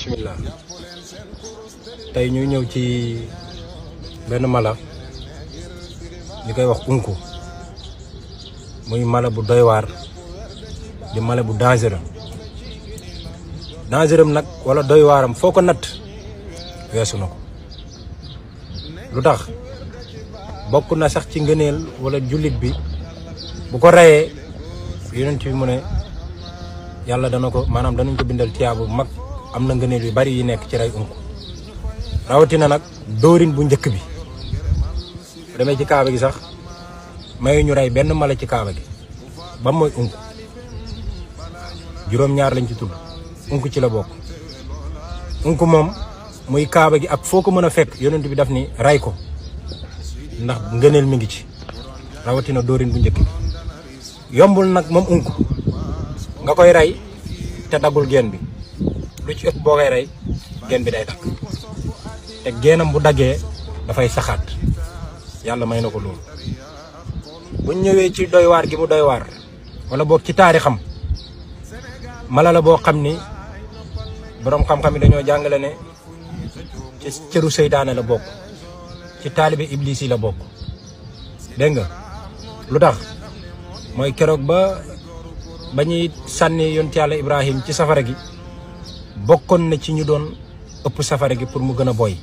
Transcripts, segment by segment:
bismillah tey ñu ñëw ci benn mala ñu koy wax unku muy mala bu doy waar di mala bu dangereux nag wala doy waaram foo ko natt weesu na ko lu tax bokk na sax ci ngëneel wala jullit bi bu ko reyee yonent bi mu ne yàlla dana ko maanaam danañ ko bindal tiyaabu mag am na ngëneel yu bari yi nekk ci rey unku rawatina nag dóorin bu njëkk bi bu demee ci kaaba gi sax mayu ñu rey benn mala ci kaaba gi ba mooy unku juróom-ñaar lañ ci tudd unku ci la bokk unku moom muy kaaba gi ak foo ko mën a fekk yonent bi daf ni rey ko ndax ngëneel mi ngi ci rawatina dóorin bu njëkk bi yombul nag moom unku nga koy rey te daggul geen bi lu ci ëpp boo koy rey geen bi day dagg te geenam bu daggee dafay saxaat yàlla may na ko loolu buñ ñëwee ci doy waar gi mu doy waar wala boog ci taarixam mala la boo xam ni boroom xam-xam yi dañoo jàngale ne ci cëru seytaane la bokk ci taalibe iblis yi la bokk dégg nga lu tax mooy keroog ba ñuy sànni yonent yàlla Ibrahim ci safara gi bokkoon na ci ñu doon ëpp safara gi pour mu gën a boy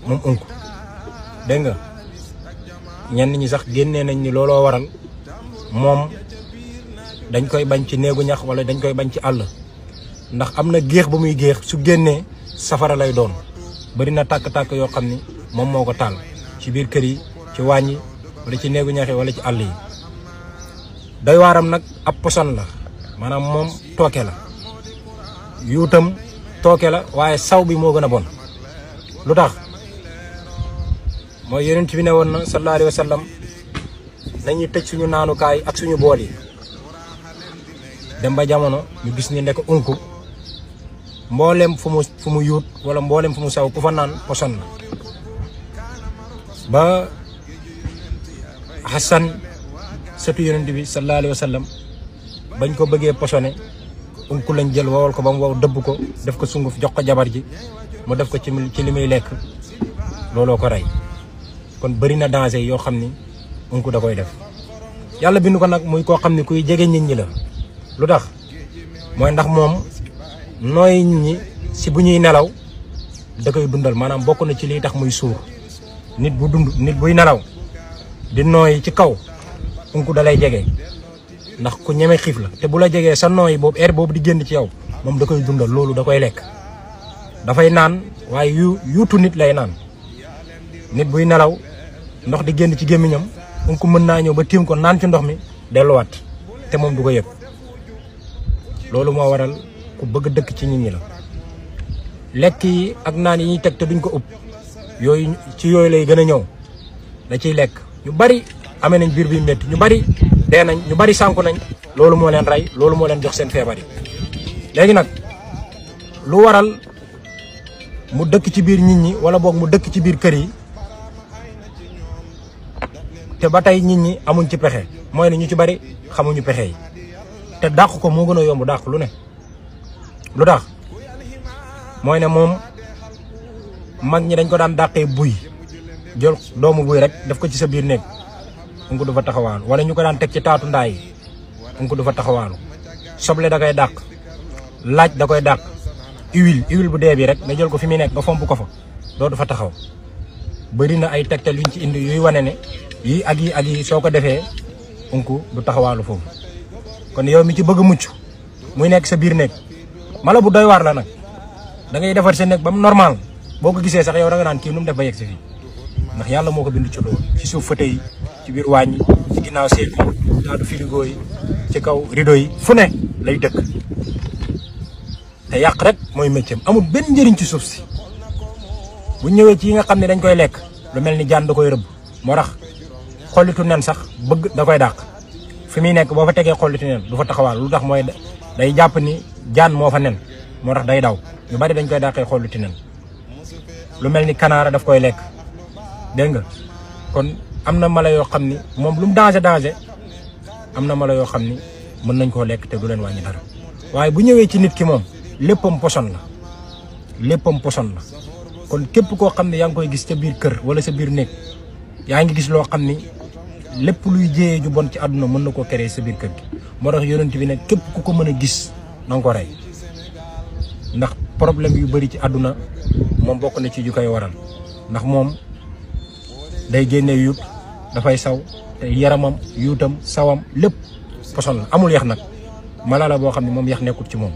moom unku dégg nga ñenn ñi sax génnee nañ ni looloo waral moom dañ koy bañ ci néegu ñax wala dañ koy bañ ci àll ndax am na géex bu muy géex su génnee safara lay doon bari na tàkk-tàkk yoo xam ni moom moo ko taal ci biir kër yi ci waañ yi wala ci néegu ñax yi wala ci àll yi doy waaram nag ab poson la maanaam moom tooke la yuutam tooke la waaye saw bi moo gën a bon lu tax mooy yonent bi ne woon na sallallahu alayhi wa sallam nañuy tëj suñu naanukaay ak suñu bool yi dem ba jamono ñu gis ni nekk unku mboolem fu mu yuut wala mboolem fu mu saw ku fa naan poson la ba Hassan sëtu yonent bi sallallahu alayhi wa sallam bañ ko bëggee posone unku lañ jël wowal ko ba mu wow dëbb ko def ko sunguf jox ko jabar ji mu def ko ci li muy lekk looloo ko rey kon bëri na danger yoo xam ni unku da koy def yàlla bind ko nag muy koo xam ni kuy jege nit ñi la lu tax mooy ndax moom nooy nit ñi si bu ñuy nelaw da koy dundal maanaam bokk na ci liy tax muy suur nit buy nelaw di nooy ci kaw unku da lay jege ndax ku ñeme xiif la te bu la jegee sa nooy boobu air boobu di génn ci yow moom da koy dundal loolu da koy lekk dafay naan waaye yuutu nit lay naan nit buy nelaw ndox di génn ci gémmiñam unku mën naa ñëw ba tiim ko naan ci ndox mi delluwaat te moom du ko yëg loolu moo waral ku bëgg dëkk ci nit ñi la lekk yi ak naan yi ñuy teg te duñ ko ëpp yooyu ci yooyu lay gën a ñëw da ciy lekk ñu bari amee nañ biir bi métti ñu bari dee nañ ñu bari sànku nañ loolu moo leen rey loolu moo leen jox seen feebar yi léegi nag lu waral mu dëkk ci biir nit ñi wala boog mu dëkk ci biir kër yi te ba tey nit ñi amuñ ci pexe mooy ne ñu ci bari xamuñu pexe yi te dàq ko moo gën a yomb dàq lu ne lu tax mooy ne moom mag ñi dañ ko daan dàqee buy jël doomu buy rek def ko ci sa biir néeg unku du fa taxawaalu wala ñu ko daan teg ci taatu ndaay yi unku du fa taxawaalu soble da koy dàq laaj da koy dàq huile bu dee bi rek nga jël ko fi muy nekk nga fomp ko fa doo du fa taxaw bëri na ay tegtal yuñ ci indi yuy wane ne yii ak yi soo ko defee unku du taxawaalu foofu kon yow mi ci bëgg a mucc muy nekk sa biir néeg mala bu doy waar la nag da ngay defar sa néeg ba mu normal boo ko gisee sax yow da nga naan kii nu mu def ba yegg si fii ndax yàlla moo ko bind ci loolu ci suuf fauteuil yi ci biir waañ yi ci ginnaaw seet bi taatu frigo yi ci kaw rideau yi fu ne lay dëkk te yàq rek mooy métier amul benn njëriñ ci suuf si bu ñëwee ci yi nga xam ne dañ koy lekk lu mel ni jaan da koy rëbb moo tax xollitu nen sax bëgg da koy dàq fi muy nekk boo fa tegee xollitu nen du fa taxawaal lu tax mooy day jàpp ni jaan moo fa nen moo tax day daw ñu bari dañ koy dàqee xollitu nen lu mel ni kanaara daf koy lekk dégg nga kon am na mala yoo xam ni moom lu mu danger am na mala yoo xam ni mën nañ koo lekk te du leen wàññi dara waaye bu ñëwee ci nit ki moom léppam poson la léppam poson la kon képp koo xam ne yaa ngi koy gis ca biir kër wala sa biir néeg yaa ngi gis loo xam ni lépp luy jéyee ju bon ci àdduna mën na koo créer sa biir kër gi moo tax yonent bi ne képp ku ko mën a gis na nga ko rey ndax problème yu bari ci àdduna moom bokk na ci ju koy waral ndax moom day génne yuut dafay saw te yaramam yuutam sawam lépp poson la amul yax nag mala la boo xam ne moom yax nekkut ci moom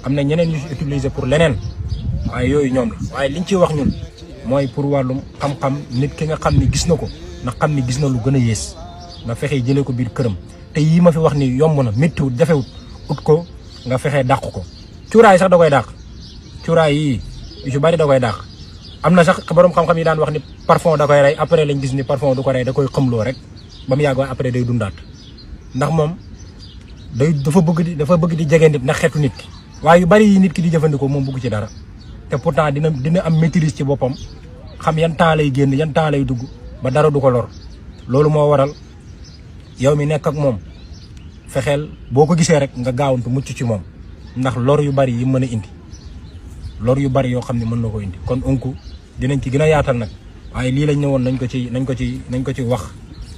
am na ñeneen ñu utiliser pour leneen waaye yooyu ñoom la waaye liñ ciy wax ñun mooy pour wàllum xam-xam nit ki nga xam ni gis na ko ndax xam ni gis na lu gën a yées nga fexe jëlee ko biir këram te yii ma fi wax ni yomb na méttiwut jafewut ut ko nga fexe dàq ko cuuraay sax da koy dàq cuuraay yii yu ci bari da koy dàq am na sax borom xam-xam yi daan wax ni parfum da koy rey après lañ gis ni parfum du ko rey da koy xëmloo rek ba mu yàgg waaye après day dundaat ndax moom dafa bëgg di jege nit ndax xeetu nit ki waaye yu bari yi nit ki di jëfandikoo moom bëgg ci dara te pourtant dina am maîtrise ci boppam xam yan temps lay génn yan temps lay dugg ba dara du ko lor loolu moo waral yow mi nekk ak moom fexeel boo ko gisee rek nga gaawantu mucc ci moom ndax lor yu bari yi mën a indi lor yu bari yoo xam ne mën na ko indi kon unku dinañ ci gën a yaatal nag waaye lii lañ ñëwoon nañ ko ci wax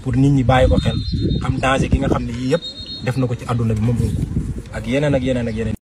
pour nit ñi bàyyi ko xel xam danger gi nga xam ne yii yëpp def na ko ci àdduna bi moom unku ak yeneen